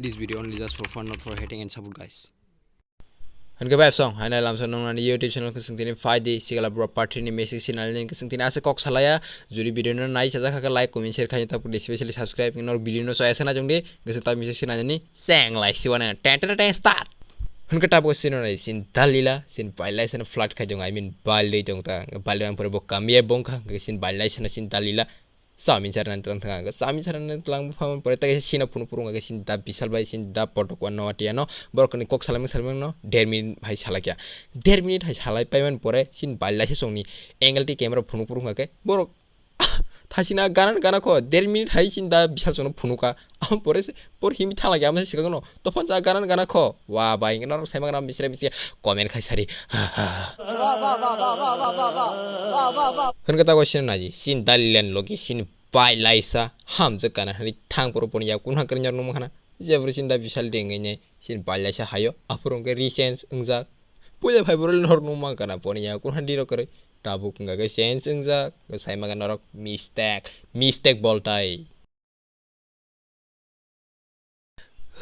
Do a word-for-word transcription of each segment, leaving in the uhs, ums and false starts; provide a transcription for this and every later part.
This video only just for fun, not for hating and support, guys. Hwnkhe bai song, hainai lamsa nongnani YouTube channel khe swngtini phai di, sikala bro party ni message sinal ni khe swngtini ase kok salaya, jodi video no nai sajak kha khe like, comment, share khaina tapuk di, specially subscribe, nor video no so ese na jong di, khe swng ta message sinal ni seng lai siwana, ten ten ten start. Hwnkhe tabuk sino nai sin dalila, sin bailai sano flat khai jong, I mean bailai jong ta, bailai ang pore bo kamiya bong kha, khe sin bailai sano sin dalila. Samin sarnani tlang thang ang, samin sarnani tlang bupha man pore ta kaisa sina phunu phurung ang, kaisa sinda bisal bai sinda potok wano atiya no, borok ni kok salamang salamang no der minute hai salai kya, der minute hai salai pai man pore sin bailai se songni angle ti camera phunu phurung ang khe borok thasina gana gana kho der minute hai sinda bisal songno phunu ka, am pore se por himi thala kya amsa sikang no. Tophon sa gana gana kho. Wa bai, norok saima gana misre misre comment khai sari. Hwnkhe ta question naji, sin dalilan logi sin pai laisa, hamjak kana hani thang poro poni ya, kun hakar nyor nung khana. Jebro sin da bisal ding ne, sin pai laisa hayo, apor hwnkhe rechange wngjak. Puja phai boro nor nung man kana poni ya, kun handi rok kare. Tabuk wngkha khe change wngjak, saima gana norok mistake, mistake boltai.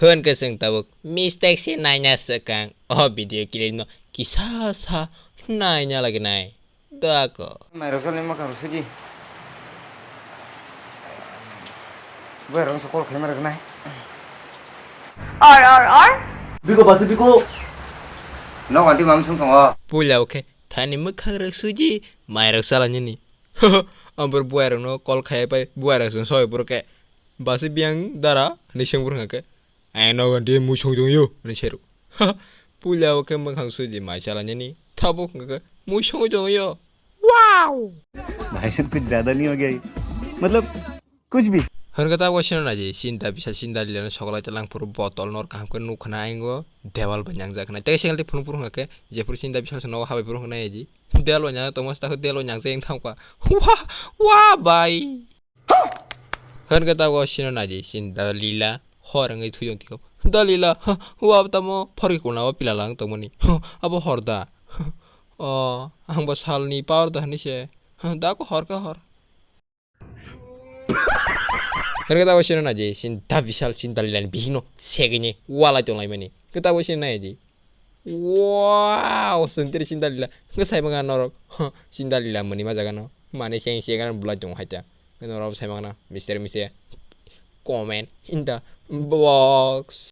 Hwn khe chwng tabuk mistake se naina swkang o video clip no kisa sa naina laginai dako. Mairok salni mwkhang rw suji. Bwrang so call khaima rwgnai. Ar ar ar. Biko basi biko. Nok anti mam sung tongo. Puila o khe thani mwkhang rw suji mairok salainani. Ambor buairokno call khai pai buairok song soi boro khe. Basi biyang dara hinwi swng bwrwng khe, "Ang nogo di musung tongyo," hinwi sero. Puila o khe mwkhang suidi mai chalanyani tabuk wngkha khe, "Musung tongyo." Wow! भाई साहब कुछ ज्यादा नहीं हो गया ये? मतलब कुछ भी। Hwnkhe tabuk sino naji, sinda bisa sinda lilano sokolai talang phuru botol nor kaham khe nukhana aingo dewal bai nangjaknai. Tei sengal tei phunu phuru hwnkha khe, jephuru sinda bisa nogo habai phuru hwnkha nai ji. Dewal bai nang tongma sita khe dewal bai nangjakya wng thangkha. Wa, wa bai. Hwnkhe tabuk sino naidi, sin Dalila hor wngwi thuyung tiko. Dalila, ha, wa tamo phorki kulna o pila lang tongmani. Ha, abo hor da. O, ang bo salni power da hinwi se. Ha, da ko hor khe hor. Hwnkhe tabuk sino naidi, sin da bisal sin Dalila ni bihikno segini walai tonglaimani. Hwnkhe tabuk sino naidi. Wow, sentiri sinda lila. Hwnkhe sai manga norok. Sinda lila mwnwi ma jaga no. Mane seng seng ano bulai tongo haita. Norok sai manga mister mister comment in the box.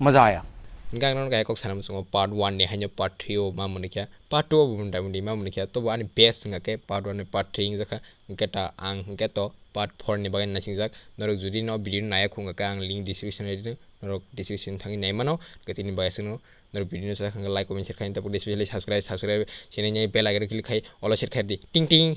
मजा आया। Hwnkhe ang norok kok sana muchungo part one ni haino part three o ma mwnwi kha. Part two o bo mwnda mwnda ma mwnwi kha. Tobo ani best wngkha khe part one ni part three wngjakha. Hwnkhe ta ang hwnkhe to part four ni bagwi naisingkha. Norok jodi no video naya khungkha khe ang link description o rw norok description thangwi nai mano. Hwnkhe tini bagwi aswkno norok video no sa khangkhe like comment share khai tabuk specially subscribe subscribe sini nai bell icon click khai olo share khai di ting ting.